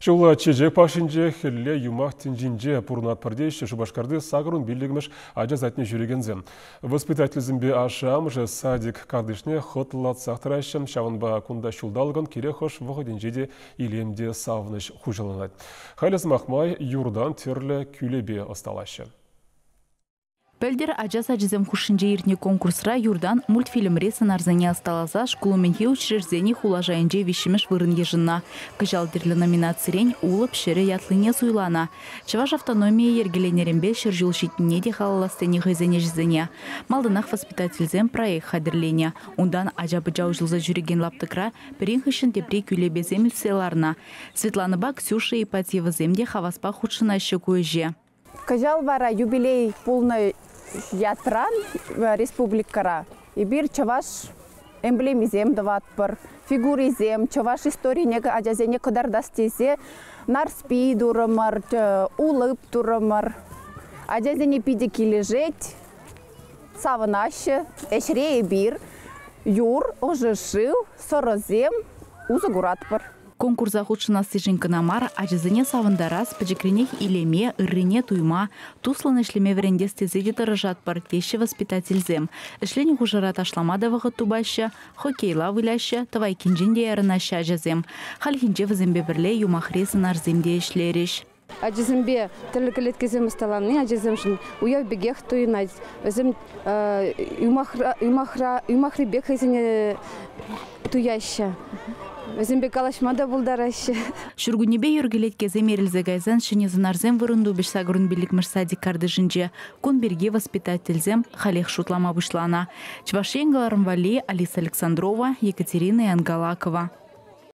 Ҫулла чечек пахчинче, хӗлле юмах тӗнчинче пурӑнатпӑр теҫҫӗ Шупашкарти 85-мӗш ача садне ҫӳрекенсем. Воспитательсемпе ашшӗ-амӑшӗ садик картишне хӑтлӑлатсах тӑраҫҫӗ. Ҫавӑнпа кунта ҫулталӑкӑн кирек хӑш вӑхӑтӗнче те илем те савӑнӑҫ хуҫаланать. Халӗ, сӑмах май, юртан тӗрлӗ кӳлепе ӑсталаҫҫӗ. Пӗлтӗр ача сачӗсем хушшинче иртнӗ конкурсра юртан мультфильмри сӑнарсене ӑсталаса шкул умӗнхи учреждени хула шайӗнче виҫҫӗмӗш вырӑн йышӑннӑ. Кӑҫал тӗрлӗ номинацирен Улӑп ҫӗрӗ ятлине суйланӑ. Чӑваш автономийӗ йӗркеленӗренпе 100 ҫул ҫитнине те халаллас тенӗ хӑйсен ӗҫӗсене. Малтанах воспитательсем проект хатӗрленӗ. Унтан ача-пӑча уҫӑлса ҫӳрекен лаптӑкра пӗрин хыҫҫӑн тепри кӳлепесем ӳссе ларнӑ. Светланӑпа Ксюша Ипатьевӑсем те хаваспах хутшӑнаҫҫӗ ку ӗҫе. Кӑҫал вара юбилей пулнӑ ятран республикӑра эпир чӑваш эмблемисем тӑватпӑр, фигурисем, чӑваш историне ачасене кӑтартас тесе Нарспи турӑмӑр, Улӑп турӑмӑр. Ачасене питӗ килӗшет, савӑнаҫҫӗ. Ӗҫре эпир юр, ӑшӑ шыв, сӑрӑсем усӑ куратпӑр. Конкурса хутшӑнассишӗн кӑна мар, ачасене савӑнтарас, пӗчӗкренех илеме, ыррине туйма, туслӑн ӗҫлеме вӗрентес тесе те тӑрӑшатпӑр, теҫҫӗ воспитательсем. Ӗҫленӗ хушӑра ташлама та вӑхӑт тупаҫҫӗ, хоккейла выляҫҫӗ, тӑвайккинчен те ярӑнаҫҫӗ ачасем. Хальхинче вӗсемпе пӗрле юмахри сӑнарсем те ӗҫлерӗҫ. Ачасемпе тӗрлӗ кӗлеткесем ӑсталани ачасемшӗн уяв пекех туйӑнать. Вӗсем юмахри пек хӑйсене туяҫҫӗ. Вӗсемпе калаҫма та пултараҫҫӗ. Ҫуркуннепе юр кӗлеткесем ирӗлсе кайсан ҫӗнӗ сӑнарсем вырӑн тупӗҫ 85-мӗш садик картишӗнче. Кун пирки воспитательсем халех шутлама пуҫланӑ. Чӑваш Ен кӑларӑм валли Алиса Александрова, Екатерина Янгалакова.